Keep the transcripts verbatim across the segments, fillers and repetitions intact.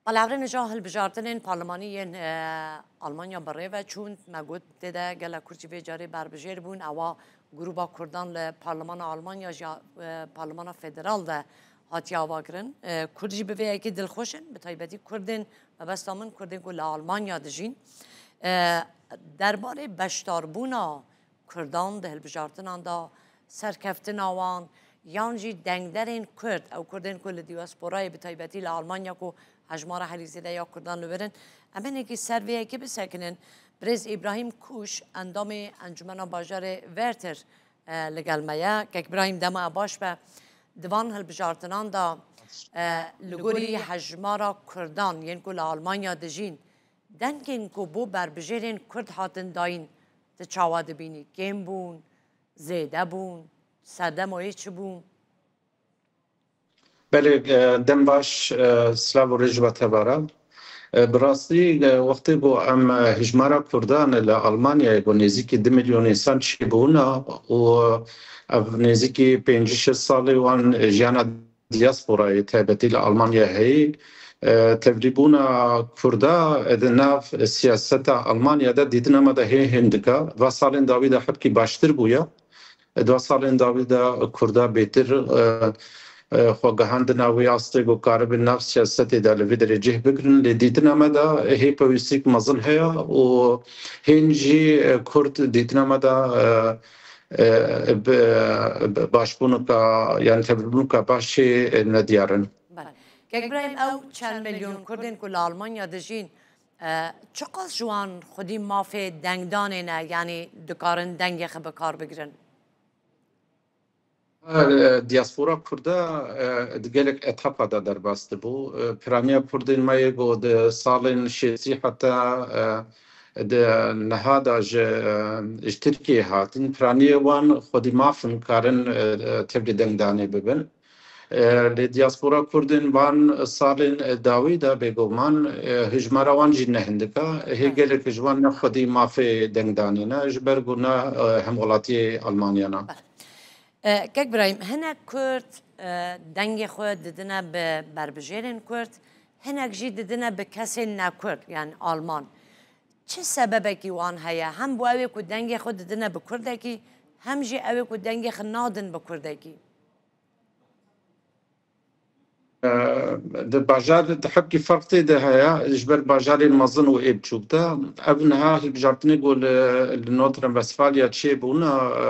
Bala hevrê nija hilbijartinên parlemanî yên, e, Almanya bi rê ve çûn. Me got tê de gelek Kurd jî vê carê berbijêr bûn. Ewa grûba Kurdan li parlemana Almanya jî, e, parlemana federal de hatiye avakirin. E, Kurd jî bi vê yekê dilxweş in, bi taybetî Kurdên, mebesta min Kurdên ku li Almanya dijîn. E, derbarê beşdarbûna Kurdan di hilbijartinan de, serkeftina wan, yan jî dengderên Kurd, ew Kurdên ku li diasporayê bi taybetî li Almanya ku hejmara herî zêde ya Kurdan li wir in. Em hinekî ser vê yekê bisekinin. Birêz Îbrahîm Kûş, endamê Encûmena Bajarê Werther, e, li gel me ye. Kek Îbrahîm, dema baş be. Di van hilbijartinan de, e, li gorî hejmara Kurdan yên ku li Almanya dijîn, dengên ku bo berbijêrên Kurd hatin dayîn, tu çawa dibînî? Kêm bûn, zêde bûn, serdema wê çi bû? Belê, e, dem baş, e, silav û rêz ji we tevara. E, bi rastî, e, wextê ku em, e, hejmara Kurdan li Almanyayê ku nêzîkî du milyon însan çêbûna û ev nêzîkî pêncî şeş salê wan jiyana diasporayê taybetî li Almanya heyî, e, tevlîbûna Kurda, e, di nav siyaseta Almanya de dîtina me de hê hindika. Va salên dawî de hebkî baştir bûye. E, di va salên dawî de Kurda bêtir, e, e, xwe gihandina wê astê ku karibin nav siyasetê de li vê derê cih bigirin. Lê dîtina me de hê pêwîstîk mezin heye û hên jî, e, Kurd dîtina me de, e, e, bi, bi başbûnika, yani tevlîbûnika başê, e, nediyar in. Belê. Kek Birahîm, ew çend milyon Kurdên ku li Almanya dijîn, e, çiqas ji wan xwedî mafê dengdanê ne, yanî dikarin dengê xwe bi kar bigirin? E, diaspora Kurda, e, di gelek etapa de derbas dibû. E, piraniya Kurdên me yê ku di salên şêstî heta, e, di niha de ji, e, ji Tirkiyê hatin, piraniyê wan xwedî maf in, karin, e, e, tevlî dengdanê bibin. E, lê diaspora Kurdên van salên dawî de bêguman, e, hejmara wan jî ne hindik e. Hê Evet. gelek ji wan ne xwedî mafê dengdanê ne, ji ber ku ne, e, hemwelatiyê Almanya ne. E, Kek Birahîm, hinek Kurd, e, dengê xwe didine bi berbijêrên Kurd, hinek jî didine bi kesên ne Kurd, yani Alman. Çi sebebekî wan heye? Hem bo ew ê ku dengê xwe didine bi Kurdekî, hem jî ew ê ku dengê xwe nadin bi Kurdekî. E, di bajar, di hebkî ferq tê de heye, ji ber bajarên mezin û ê biçûk de. Ev niha hilbijartinê ku li, li Nordrhein-Westfalia çêbûne, e,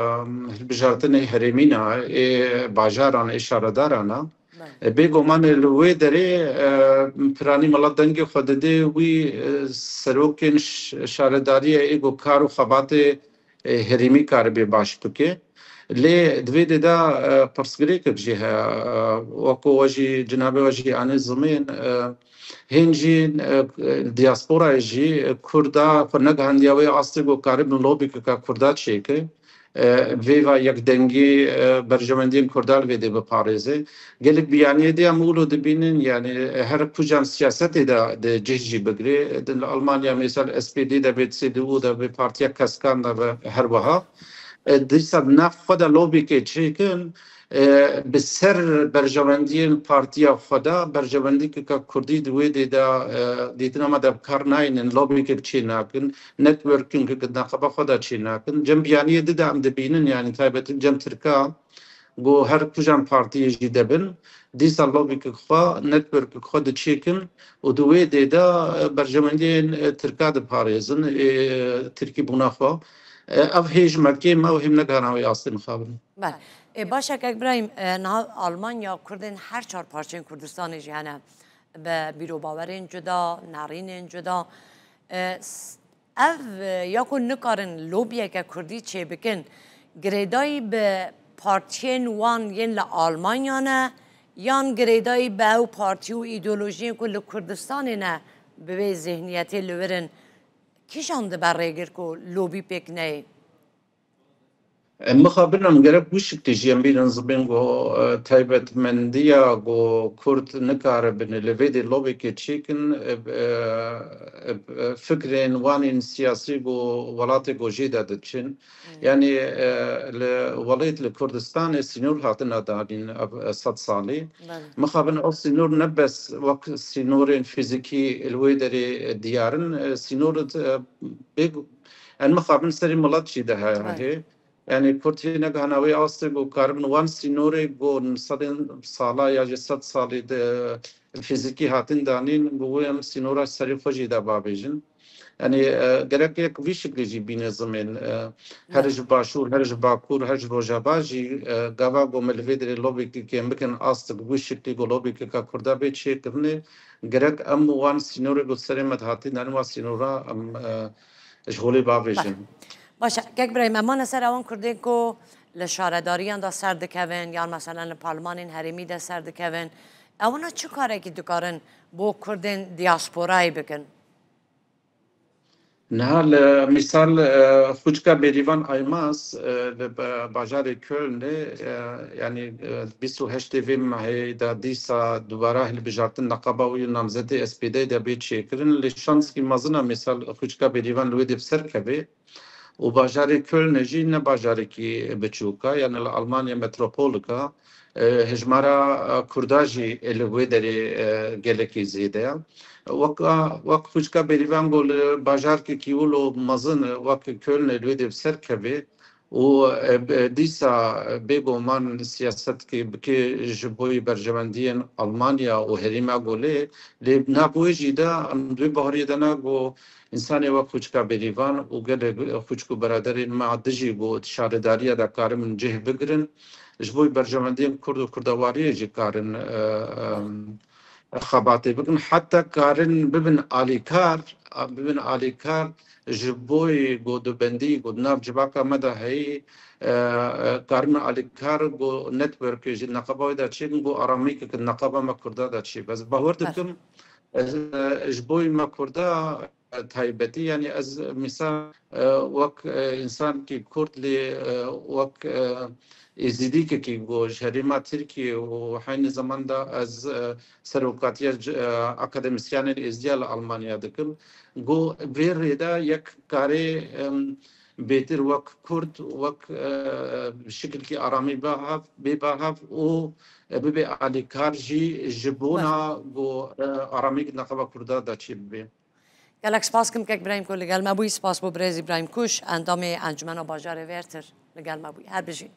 hilbijartinê herêmî ne, ê bajaran, ê şaredaran e. Belê. E, bêguman li wê derê, e, piranî milet dengê xwe didê wî, e, serokên ş-, şaredariyê ê ku kar û xebatê e, herêmî karibê baş bike. Lê di vê dê de, e, pirsgirêkek jî heye. E, weko we jî, cinabê we jî anî zimên, e, hên jî, e, diasporayê jî, e, Kurda xwe negihandiye wê astê ku karibin lobîkeka Kurda çêke. E, vê va yekdengî, e, berjewendiyên Kurda li vê dê biparêze. Gelek biyaniyê dê em wilo dibînin, yani, e, her kujan siyasetê de, de cih jî bigirê. Di Almanya, misal, S P D de be, C D U de be, partiya keskan de be, her wiha. E, dîsa di nav xwe de lobîkê çêkin, e, bi ser berjewendiyên partiya xwe de, berjewendîkeke Kurdî di wê dê de, e, dîtina me de bi kar naynin, lobîkek çê nakin, networking di nexeba xwe de çê nakin. Cem biyaniyê di de em dibînin, yani, taybet cem Tirka, Go her kujan partiyê jî debin, dîsa lobîkek xwe, networkek xwe diçêkin û di wê dê de, e, berjewendiyên, e, Tirka diparêzin, ê, Tirkî bûna xwe. E, ev hê ji me kêm e û hêm negihana wê astê mixabin. Belê. E, baş e, Kek Birahîm, e, niha Almanya Kurdên her çar parçeyên Kurdistanê jî hene. Bi bîrobawerên cuda, nerînên cuda. E, s-, Ev, e, ya ku nikarin lobiyeke Kurdî çêbikin, girêdayî bi partiyên wan yên li Almanya ne, yan girêdayî bi ew partî û îdeolojiyên ku li Kurdistanê ne, bi vê zihniyetê li wir in? Kîjan dibe rêgir ku lobî pêk neyê? Em mixabin em gerek wî şiklî jî em bînin zibên ku, e, taybetmendiya ku Kurd nikaribin li vê dê lobekê çêkin, e, e, e, fikrên wan ên siyasî ku welatê ku jê de diçin. Hmm. Yanî, e, li welêt li Kurdistanê sînor hatine danîn, e, sed salî. Belê. Mixabin ew sînor ne bes wek sînorên fîzîkî li wê derê diyar in, e, sînor, e, bê, en mixabin serê milet jî de heye. Tabii. Yanî Kurd hinek hana wê astê ku karibin wan sînorê ku sedên sala ya jî sed salî de fîzîkî hatin danîn, ku wê em sînora serê xwe jî de bavêjin. Yanî, e, gerek yek vî şiklî jî bîne zimên, e, her ji başûr, her ji bakur, her ji rojava jî, e, gava ku me li vê derê lobekî kêm bikin, astik wî şiklî ku lobekî ka Kurda bê çêkirinê, gerek em wan sînorê ku serê me de hatin danîn, wan sînora em, e, ji holê bavêjin. Baş e. Kek Birahîm, em mane ser ewan Kurdên ku li şaredariyan de ser dikevin, yan meselen li parlemanên herêmî de ser dikevin. Ewina çi karekî dikarin bo Kurdên diasporayê bikin? Niha li mîsal, e, xwîçka Bêrîvan Aymaz, e, li ba-, bajarê Kölnê, e, yanî, e, bîst û heştê vê mehê de dîsa dubara hilbijartin neqaba wî û namzetê S P D de bê çêkirin. Lê şanskî mezin e mîsal xwîçka Bêrîvan li wê dê bi ser kevê. Û bajarê Kölnê jî ne bajarekî biçûk e, yanî li Almanya metropolek e. E, hejmara, e, Kurda jî li wê derê, e, gelekî zêde ye. Wek, wek xwîçka Bêrîvan got, li bajarekekî wilo mezin wek Kölnê li wê dê bi ser kevê û, e, b-, dîsa bêguman siyasetkî bike ji bo berjewendiyên Almanya û herêma ku lê, lê nav wê jî de em di wê bahariyê de ne ku Însanê wek xwîçka Bêrîvan û gelek xwîçk û biraderên me dijî ku di şaredariya de karin cih bigirin, ji bo berjewendiyên Kurd û Kurdewariyê jî karin, e, e, xebatê bikin. Heta karin bibin alîkar, bibin alîkar ji bo ku di bendî ku di nav civaka me de heyî, e, e, karin alîkar ku networkê ji neqeba wê de çêkin ku aramîkek neqeba me Kurda de çê. Ez bawer dikim, ez, e, ji bo me Kurda, taybetî. Yanî ez mîsal, e, wek, e, însankî Kurd lê, e, wek, e, Êzîdîkekî ku ji herêma Tirkiyê û heynî zeman de ez, e, serokatiya c-, e, akademîsyenên Êzdiya li Almanya dikim. Ku vê rê de yek karê, em, bêtir wek Kurd, wek, e, şikilkî aramî bihav, bê bihav û, e, bibe alîkar jî ji bona ku, e, aramî neqeba Kurda de çê bibe. Gelek spas kim kek Birahîm ku li gel me bûyî. Spas bo birêz Îbrahîm Kuş, endamê Encumena Bajarê Vêrtir li gel me bûyî. Her bijî.